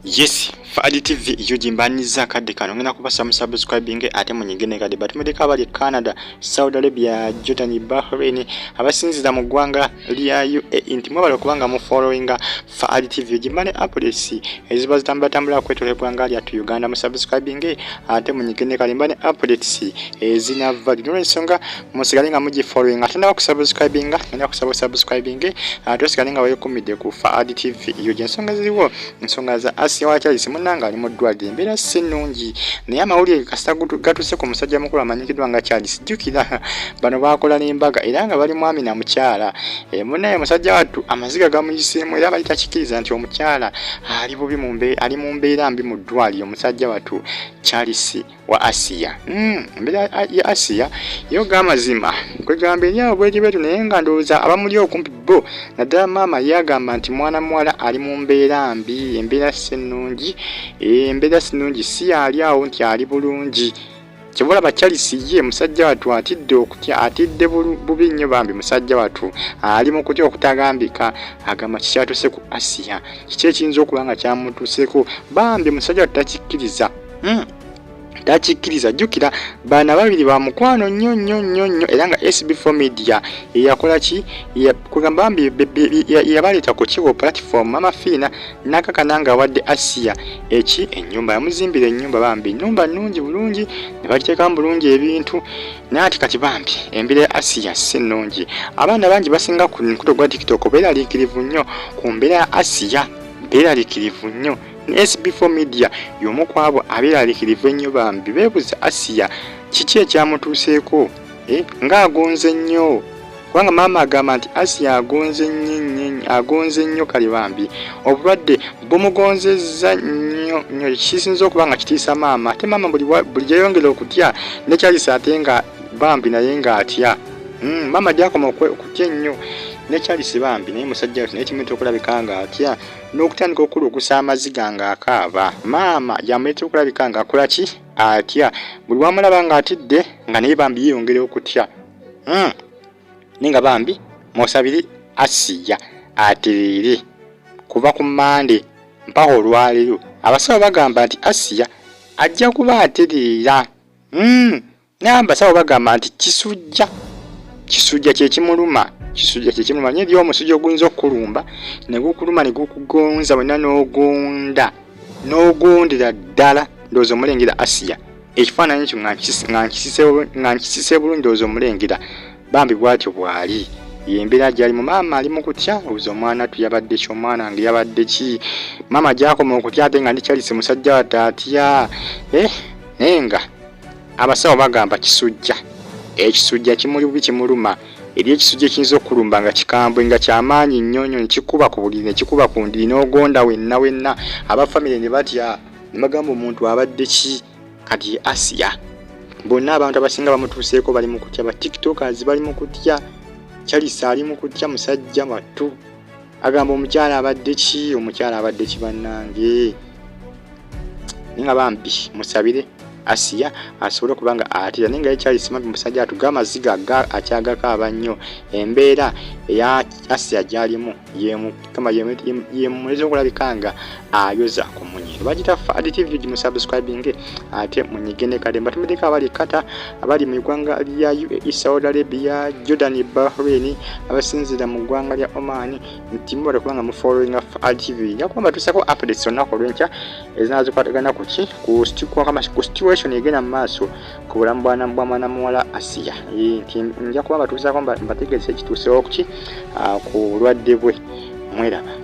Yes, Fadi TV UG mbaniza akadde kano ngenda kubasa mu subscribing ate munyige ne kadde batumideko abali Canada, Saudi Arabia, Jordan, Bahrain abasinziira mu ggwanga lya UAE nti mwebale okubanga mu followinga Fadi TV UG mbane updates eziba zitambulatambula okwetoola eggwanga lyattu Uganda mu subscribing ate munyige ne kadde mbane updates ezinava nolwensonga musigale nga mugi following ate naba kusubscribinga ngenda kusaba subscribing ate osigale nga weekumidde ku Fadi TV UG. Ensonga ziriwo ensonga za Asia wa Charles munnange ali mu ddwaliro, embeera si nnungi, naye amawulire kasita gatuuse ku musajja mukulu amanyikiddwa nga Charles. Jjukira bano baakola n'embaga era nga bali mwami na mukyala. Munnaye musajja wattu amaziga gamuyiseemu era bali takikkiriza nti omukyala ali bubi ali mu mbeera mbi mu ddwaliro. Musajja wattu Charles wa Asia, embeera ya Asia yo g'amazima kwegamba eri awo bweti bwetu, naye nga ndowooza abamuli okumpi bo naddala maama ye agamba nti mwana muwala ali mu mbeera mbi, embeera si nnungi, embeera si nnungi, si ali awo nti ali bulungi. Kyova olaba Charles ye musajja wattu atidde okutya, atidde bubi nnyo bambi. Musajja wattu ali mu kutya okutagambika, agamba kikyatuuse ku Asia, kiki ekiyinza okuba nga kyamutuuseko? Bambi musajja wattu takikkiriza, Takikkiriza. Jjukira baana babiri ba mukwano nnyo nnyo nnyo nnyo, era nga SB4 Media yeyakola ki kugamba bambi yabaleeta ku kiwo platform. Mama Fiina nakakana nga awadde Asia eki ennyumba, yamuzimbira ennyumba bambi, ennyumba nnungi bulungi ne bagiteekamu bulungi ebintu, naye ati kati bambi embeera ya Asia si nnungi. Abaana bangi basinga ku mukutu gwa TikTok beeraliikirivu nnyo ku mbeera ya Asia, beeraliikirivu nnyo. Ne SB4 Media y'omu ku abo abeeraliikirivu ennyo bambi, beebuza Asia kiki ekyamutuuseeko, ng'agonze nnyo, kubanga maama agamba nti Asia agonze nnyo nnyo, agonze nnyo. Kale bambi obulwadde bumugonzezza nnyo nnyo, kisinza okuba nga kitiisa maama, ate maama buli gyeyongera okutya ne Charles ate nga bambi naye ng'atya. Maama gyakoma okutya ennyo ne Charles bambi naye musajja wattu naye kimuyita okulabika ng'atya n'okutandika okulukusa amaziga ng'akaaba. Maama yamuleetera okulabika ng'akola ki, atya. Buli wamulaba ng'atidde nga naye bambi yeeyongera okutya. Naye nga bambi musabire Asiya atereere. Kuva ku Mande mpaka olwaleero abasawo bagamba nti Asiya ajja kuba atereera. Naye abasawo bagamba nti kisujja, kisujja kyekimuluma, kisujja kyekimuluma nye eri omusujja oguyinza okukulumba ne gukuluma ne gukugonza wena n'ogonda n'ogondera ddala. Ndowooza omulengera Asiya ekifaananyi ekyo nga nkisise bulungi, ndowooza omulengera bambi bw'atyo bw'ali yembeera gy'alimu. Maama ali mu kutya, obuza omwana tu yabadde ki, omwana nga yabadde ki? Maama gy'akoma okutya ate nga ndi Charles musajja wattu atya, naye nga abasawo bagamba kisujja, ekisujja kimuli bubi, kimuluma. Eri ekisujja ekiyinza okulumba nga kikambwe nga kyamaanyi nnyo nnyo, ne kikuba ku buliri ne kikuba ku ndiri n'ogonda wenna wenna, aba famire ne batya ne bagamba omuntu abadde ki? Kati Asia bonna abantu abasinga bamutuuseeko bali mu kutya, ba TikTokers bali mu kutya, Charles ali mu kutya. Musajja wattu agamba omukyala abadde ki, omukyala abadde ki bannange? Naye nga bambi musabire Asiya asobole okuba nga atera, naye nga ye Charles bambi musajja atuga amaziga akyagakaaba nnyo. Embeera eya Asiya gy'alimu yemuleza okulabika nga ayoza ku munyindo. Bagita Fadi TV, gimusubscribing ate munyige ne kale. Mbatumiddeko abali Qatar, abali mu ggwanga lya UAE, Saudi Arabia, Jordan, Bahrain, abasinziira mu ggwanga lya Oman nti mubale kubanga mu followinga Fadi TV. Nja kuba mbatuusako updates olunaku olw'enkya ezinazikwatagana ku ki ku situation egenda mu maaso ku bulamu bwa mwana muwala Asiya, nti nja kuba mbatuusaako mbategeeza ekituusewo ku ki ku bulwadde bwe mweraba.